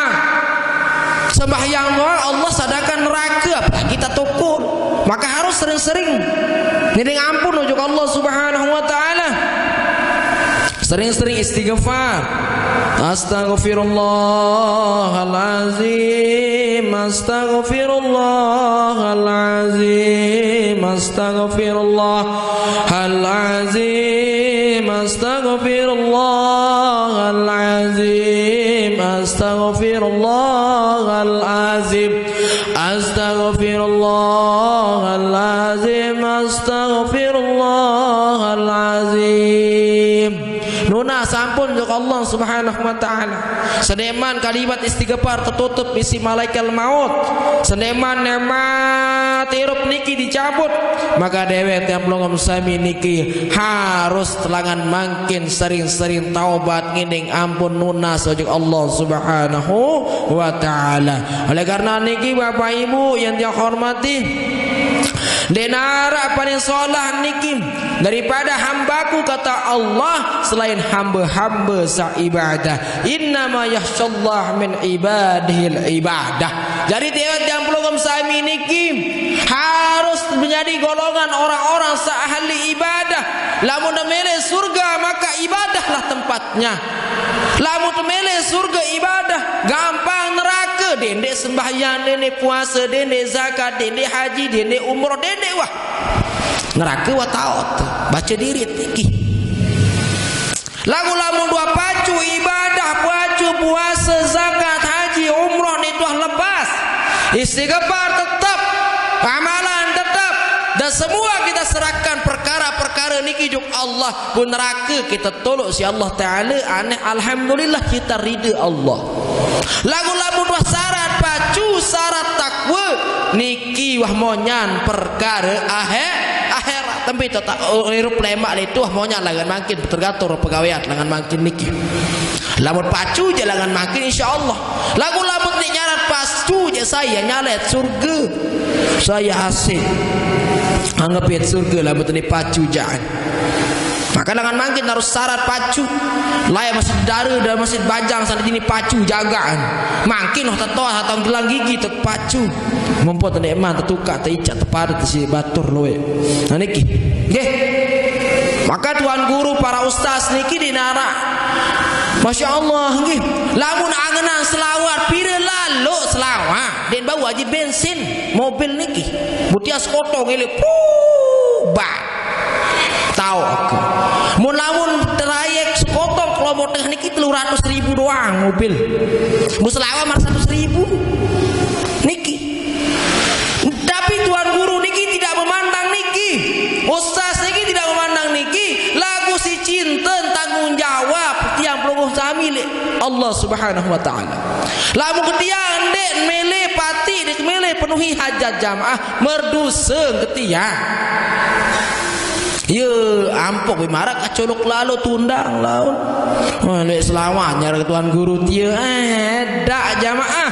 sembahyang doang Allah sadakan neraka, apalagi kita tukul. Maka harus sering-sering ngene ngampun ojok Allah Subhanahu wa taala. Sering-sering istighfar. Astaghfirullahalazim, astaghfirullahalazim, astaghfirullahalazim, astaghfirullahalazim, astaghfirullahalazim, astaghfirullahalazim, astaghfirullahalazim. Nunas ampun ojok Allah Subhanahu wa taala. Sedeqman kalimat istighfar tetutup bisi malaikat maut. Sedeqman nikmat irup niki dicabut, maka dewek tiang pelungguh sami niki harus telangan mangkin sering-sering taubat ngene ampun nunas ojok Allah Subhanahu wa taala. Oleh karena niki Bapak Ibu yang saya hormati, Ndeq naraq paling solah niki daripada hambaku, kata Allah, selain hamba-hamba saq ibadah. Innama yakhsyallaha min ibadihil ibadah. Jari, tiang pelungguh sami niki harus menjadi golongan orang-orang saq ahli ibadah. Lamun mele surge, maka ibadahlah tempatnya. Lamun mele surge ibadah, gampang nerake. Dendeq sembahyang, dendeq puase, dendeq zakat, dendeq haji, dendeq umroh, dendeq wah. Nerake wah taot. Bace dirit niki. Lamun, lamun wah pacu ibadah, pacu puase, zakat, haji, umroh, niki wah lepas. Istighfar tetep, amalan tetep, dan semua kita serahkan perkara-perkara niki juk Allah. Pun nerake kita tolok siq Allah Taala, aneh, alhamdulillah, kita ride Allah. Laguq lamun wah syarat pacu, syarat takwe, niki wah monyan perkare ahe-, akhirat. Tempi to tak, oh, irup lemaq leq itu wah monyan langan mangkin, tergantung pegawean langan mangkin niki. Lamun pacu je langan mangkin, insyaallah. Laguq lamun ndeq nyarat pacu je, sai nyalet surge. Sai asik. Anggep ie surge lamun ndeq pacu jaq. Maka langan mangkin harus syarat pacu. Laeq masih dare dan masih bajang saq niki pacu jagaqan. Mangkin wah tetoaq atau gelang gigi tet pacu. Mumput ndeqman tetukaq, teicat, tepadet, tesiq batur lueq. Nah, niki. Nggih. Maka tuan guru, para ustaz niki ndeq naraq. Masya Allah, nggih. Lamun angenan selawat, pire lalo selawat? Ndeq bau aji bensin mobil niki. Mutias kotong ngilik. Puh, bah. Taoq. Mun lamun trayek sekotong ke Lombok Tengah niki telung ratus ribu doang mobil. Mun selawat mah seratus ribu. Niki. Tapi tuan guru niki tidak memandang niki. Ustaz niki tidak memandang niki. Laguq siq cinten tanggung jawab tiang pelungguh sami leq Allah Subhanahu wa Ta'ala. Lamun ke tiang ndeq mele pati, ndeq mele penuhi hajat jamaah, merduse ke tiang. Ye, ampok, be maraq kacolok lalo tundang laun. Wah, leq selawat nyare tuan guru tie, eh, daq jamaah.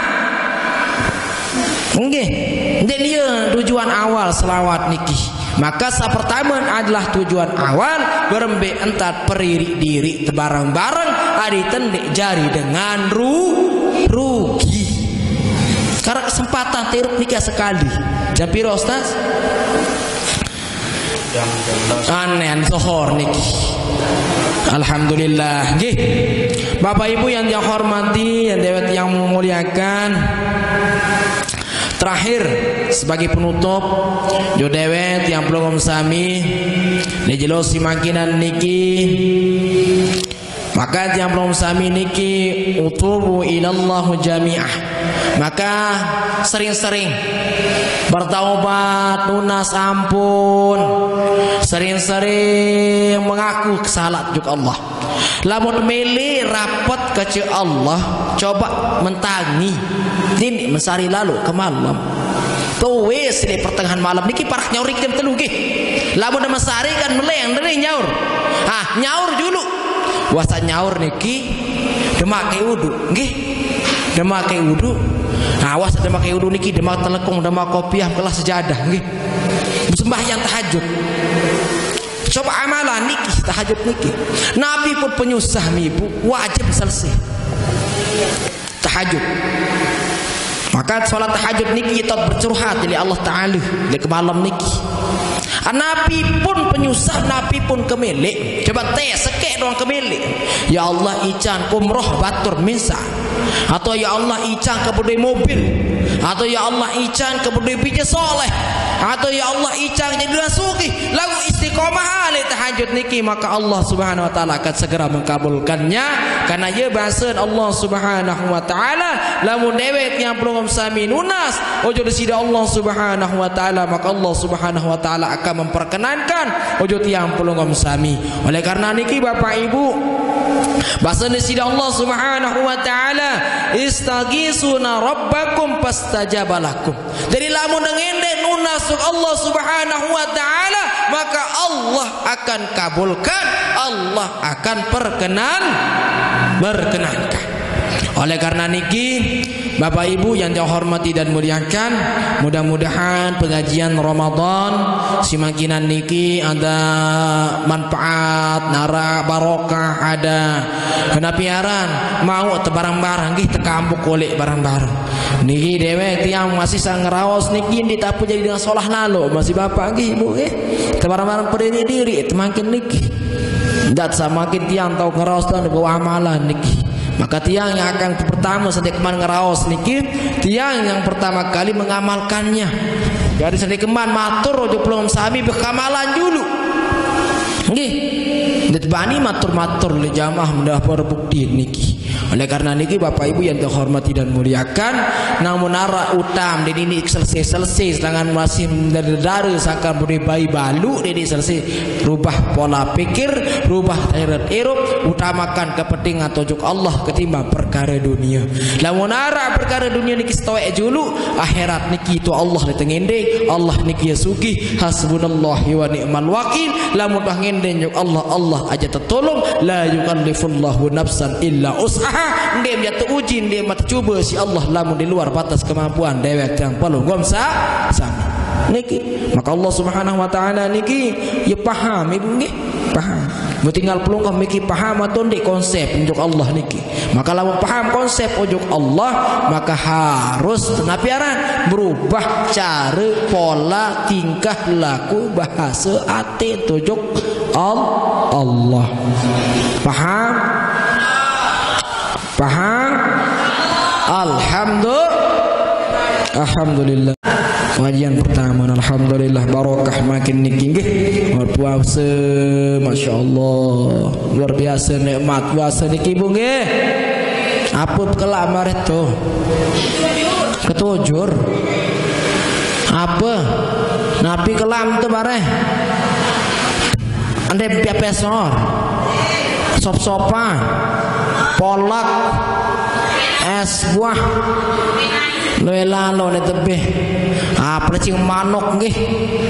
Nggih, ndeq nie tujuan awal selawat niki. Maka saq pertame adalah tujuan awal, berembe entat peririk-dirik tebareng-bareng, ari tendeq jari dengan ru-, rugi. Karena kesempatan tirup nikah sekali. Jam piro, Ustaz? Aneh, zohor niki. Alhamdulillah. Nggih. Bapak Ibu yang saya hormati, yang dewek yang muliakan. Terakhir, sebagai penutup, jo dewek yang pelungguh sami, ne jelo simangkinan niki. Maka tiang pelungguh sami niki, utubu ilallah jami'ah. Maka sering-sering bertaubat, nunas ampun, sering-sering mengaku kesalahan juk Allah. Lamun mele rapet kance Allah, coba mentangi. Nini mesari lalo ke malem. Tuwis leq pertengahan malem niki parah nyaur niki jam telu nggih. Lamun mesari kan meleng, ndeq nyaur. Ah, nyaur julu. Wah saq nyaur niki demak ke udu, nggih. Demak ke udu. Nah, wah saq demak ke udu niki, demak telekung, demak kopiah, kelah sejadah, nggih. Sembahyang tahajud. Coba amalan niki, tahajud niki. Napi pun penyusah mibu, wajib selesai. Tahajud. Maka salat tahajud niki ite bercurhat leq Allah Taala leq kemalem niki. Napi pun penyusah, napi pun kemeleq. Coba te sekeq doang kemeleq. Ya Allah, ican ku umroh batur minsa. Atau ya Allah, ican ke bedoe mobil. Atau ya Allah, ican ke bedoe bije soleh. Atau ya Allah, ican jadi orang sugih. Laguq istiqomah leq tahajud niki, maka Allah Subhanahu wa Ta'ala akan segera mengkabulkannya. Karena ye basen Allah Subhanahu wa Ta'ala, lamun dewek tiang pelungguh sami nunas ojok Deside Allah Subhanahu wa Ta'ala, maka Allah Subhanahu wa Ta'ala akan memperkenankan ojok tiang pelungguh sami. Oleh karena niki, Bapak Ibu, basen Deside Allah Subhanahu wa Ta'ala, "Istaghisuna rabbakum fastajaba lakum." Jadi lamun ngendek nunas juk Allah Subhanahu wa Ta'ala, maka Allah akan kabulkan, Allah akan perkenan, berkenankan. Oleh karena niki, Bapak Ibu yang saya hormati dan muliakan, mudah-mudahan pengajian Ramadan simakinan niki ada manfaat, nara barokah, ada kenapiaran, mau tebarang-barang, gih, tekampuk kulik barang-barang. Niki dewek tiang masih sangraos niki, di tapu jadi dengan solah lalo, masih Bapak, gih, Ibu, gih. Tebarang-barang pada ini diri, temakin niki. Dat samakin tiang tahu ngeraos dan bawa amalan niki. Maka tiang yang akan pertama sedek man ngeraos niki, tiang yang pertama kali mengamalkannya. Jadi sedek man matur ojo pelung sami bekamalan dulu. Nggih. Ndet bani matur-matur le jamaah mendah bukti niki. Oleh karena niki Bapak Ibu yang terhormati dan muliakan, namun ara utam di ini selesai-selesai, sedangkan masih dari sangka beri bayi balu di ini selesai. Rubah pola pikir, rubah teret irup, utamakan kepentingan tujuk Allah ketimbang perkara dunia. Lamun ara perkara dunia niki stoek julu, akhirat niki tu Allah le tengende, Allah niki ya sugih, hasbunallah wa ni'mal wakil. Lamun dah ngende nyuk Allah, Allah aja tertolong. La yukallifullahu nafsan illa us'aha. Nde dia teruji, nde mata cuba si Allah lamun di luar batas kemampuan dewek yang perlu gom sa sami. Niki. Maka Allah Subhanahu wa taala niki ya paham, Ibu, nggih? Paham. Mau tinggal pelungkah miki paham atau ndik konsep untuk Allah niki. Maka lamun paham konsep ojuk Allah, maka harus tenapiaran berubah cara, pola, tingkah, laku, bahasa, ate tujuk Al- Allah. Paham? Paham? Alhamdulillah. Alhamdulillah. Pengajian pertama, alhamdulillah, barokah makin niki, nggih. Puasa, masya Allah, luar biasa nikmat puasa niki, Bu, nggih. Apa kelak mareh tu? Ketujur. Apa? Napi kelam tu mareh? Ande piapesor, sop-sopan, polak, es buah. Luwe lalo ne tebih. Ah, pelecing manuk nggih.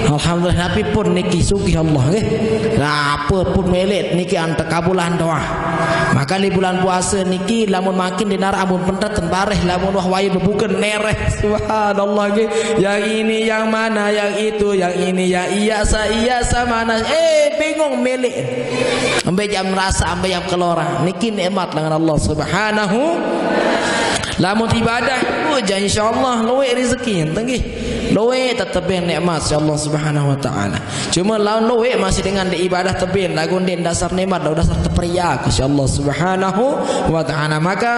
Alhamdulillah, tapi pun niki sugih Allah nggih. Nah, apa pun melet niki ante kabulan doa. Maka di bulan puasa niki lamun makin dinara amun pentet bareh, lamun wah wayu bebuken nereh. Subhanallah nggih. Yang ini yang mana, yang itu yang ini, ya iya sa iya sa mana. Eh, bingung milih. Ambil jam rasa, ambil jam kelora. Niki nikmat dengan Allah Subhanahu. Lamun ibadah, oh, insyaallah luwe rezeki enten nggih. Luwe tetep nikmat si Allah Subhanahu wa taala. Cuma lawan luwe masih dengan di ibadah tebin, lagu di dasar nikmat, dasar teperiak si Allah Subhanahu wa taala. Maka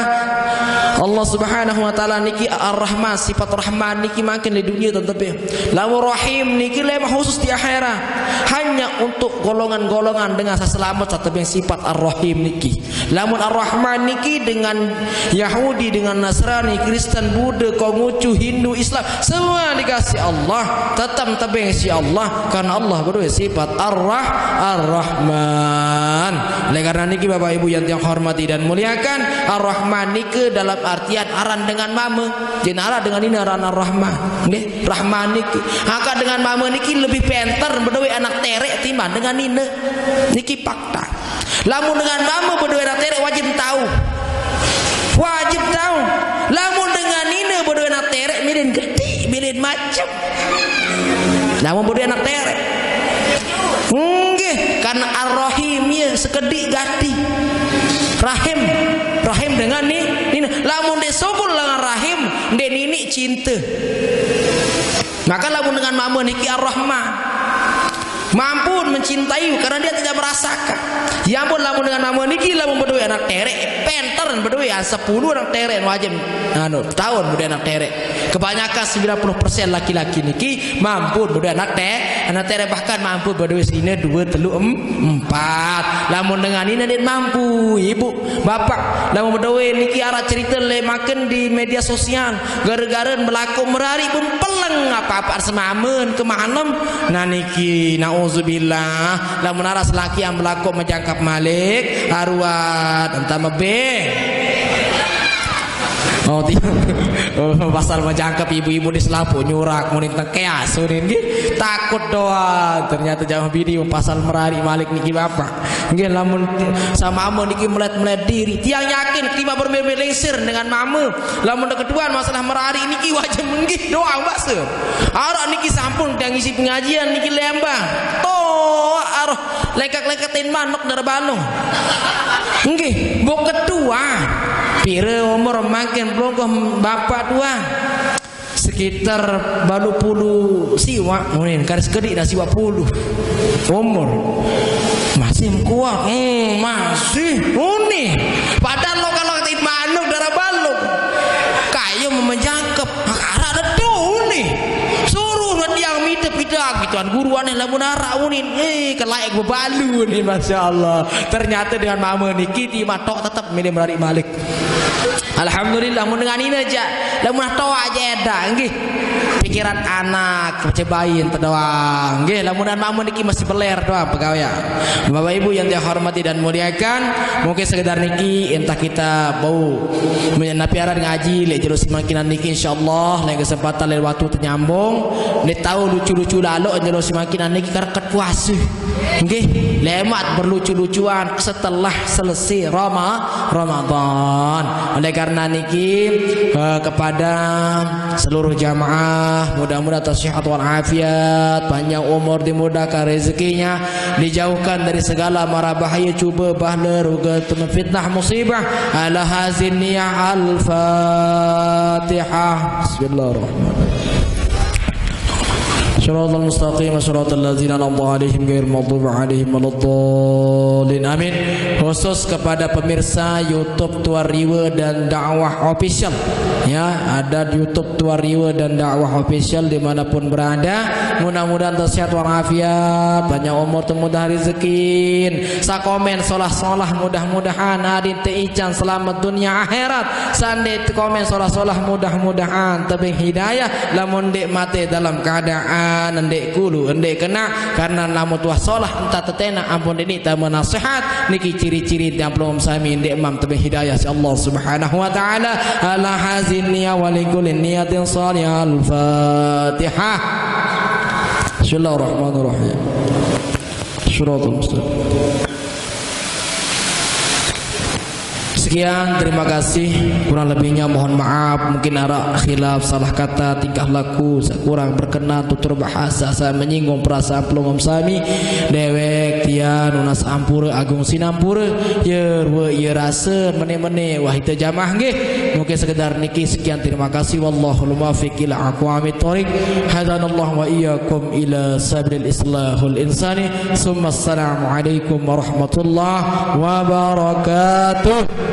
Allah Subhanahu wa taala niki Ar-Rahman, sifat Rahman niki makin di dunia tetep. Lawan Rahim niki lemah khusus di akhirat. Hanya untuk golongan-golongan dengan selamat tetep sifat Ar-Rahim niki. Lamun Ar-Rahman niki dengan Yahudi, dengan Nasrani, Kristen, Buddha, Konghucu, Hindu, Islam, semua dikasih Allah, tetap tebeng si Allah, karena Allah berdua sifat Ar-Rah, Ar-Rahman. Oleh karena niki Bapak Ibu yang tiang hormati dan muliakan, Ar-Rahman niki dalam artian aran dengan mama, jadi aran dengan ini aran Ar-Rahman. Nggih, Rahman niki. Maka dengan mama niki lebih penter berdua anak terek timbang dengan nina. Niki fakta. Lamun dengan mama berdua anak terek wajib tahu. Wajib tahu. Lamun dengan nina berdua anak terek milin gede, milin macem. Lamun berdua anak terek. Nggih, karena Ar-Rahim ya sekedik gati. Rahim, Rahim dengan ni, nina. Lamun dia subul dengan Rahim, dia nini cinta. Maka lamun dengan mama niki Ar-Rahman. Mampu mencintai karena dia tidak merasakan. Ya ampun, lamun dengan mama niki lamun berdua anak terek, penter berdua ya sepuluh anak terek wajib anu tahun berdua anak terek. Kebanyakan sembilan puluh persen laki-laki niki mampu berdua anak te, anak terek, bahkan mampu berdua sini dua telu em, empat. Lamun dengan ini dia mampu, ibu, bapak, lamun berdua niki arah cerita le makin di media sosial. Gara-gara berlaku merari pun peleng apa-apa semamen kemanem. Nah niki nauzubillah, lamun aras laki yang berlaku menjangkap malik, aruat entah mebe. Oh, tidak. Oh, pasal majangkep ibu-ibu di Selapuq nyurak muni tengkeas muni nggih. Takut doang. Ternyata jamaah bini pasal merariq maliq niki Bapak. Nggih, lamun sama mame niki melet-melet diri. Tiang yakin ketimbang bermimpi lingsir dengan mame. Lamun keduan masalah merariq niki wajib nggih doang, Mbak Sir. Araq niki sampun tiang ngisi pengajian niki lembang. Toaq aroh lekak-lekatin manuk dara balung. Nggih, mbok ketuan. Pire umur mangkin pelungguh Bapak tuan? Sekitar baluq puluh siwaq, munin karis kediq dah siwaq puluh. Umur. Masih kuat. Hmm, masih. Uni. Padahal lo kalau kata manuk dara balung. Kayu memejangkep. Araq dedu uni. Suruh tiang mite pidang gituan guru aneh lamun araq unin. Eh, kelaik bebalu nih, Masya Allah. Ternyata dengan mama niki timaq tok tetep milih merariq maliq. Alhamdulillah, mun dengan ine jaq, lamun toaq jaq eda, nggih. Pikiran anak, cebain doang, nggih. Lamun mama niki masih beler doang pegawean. Bapak Ibu yang saya hormati dan muliakan, mungkin sekedar niki, entah kita bau menapi arah ngaji leq jelo semangkinan niki, insyaallah lain kesempatan, lain waktu tenyambung. Ndeq tau lucu-lucu laloq jelo semangkinan niki kereket puase. Nggih, lemaq berlucu-lucuan setelah selesai Rama-, Ramadan. Oleh karena niki, eh, kepada seluruh jamaah, mudah-mudahan atas sehat wal afiat, panjang umur, dimudahkan rezekinya, dijauhkan dari segala mara bahaya, cuba, bahla, ruga, fitnah, musibah. Ala hazin niyah, Al-Fatihah. Bismillahirrahmanirrahim. Shiratal mustaqim, shiratal ladzina an'amta 'alaihim ghairil maghdubi 'alaihim waladdallin. Amin. Khusus kepada pemirsa YouTube Tuan Riwe dan Dakwah Official. Ya, ada di YouTube Tuan Riwe dan Dakwah Official dimanapun berada. Mudah-mudahan sehat walafiat, banyak umur, temudah rezekin. Sakomen solah-solah, mudah-mudahan adin te ican selamat dunia akhirat. Sande komen solah-solah, mudah-mudahan tebeng hidayah. Lamun ndeq mate dalam keadaan ndeq kulu, ndeq kena, karena lamun tuah solah entah tetena ampun ndeq nita menasehat, niki ciri-ciri tiang pelungguh sami ndeq mam tebeng hidayah si Allah Subhanahu wa Ta'ala. Ala hazin niyah wa likulli niyatin salihah. Al-Fatihah. Bismillahirrahmanirrahim. Shiratal mustaqim. Sekian, terima kasih. Kurang lebihnya mohon maaf. Mungkin araq khilaf, salah kata, tingkah laku, kurang berkenan, tutur bahasa, saya menyinggung perasaan pelungguh sami. Dewek tiang nunas ampure, agung sinampure. Ye rue, ye rase, mene-mene. Wah, ite jamaah nggih. Mungkin sekedar niki. Sekian, terima kasih. Wallahul muwaffiq ila aqwamit thoriq. Hadanallahu wa iyyakum ila sabilil islahul insani. Summa assalamu alaikum warahmatullahi wabarakatuh.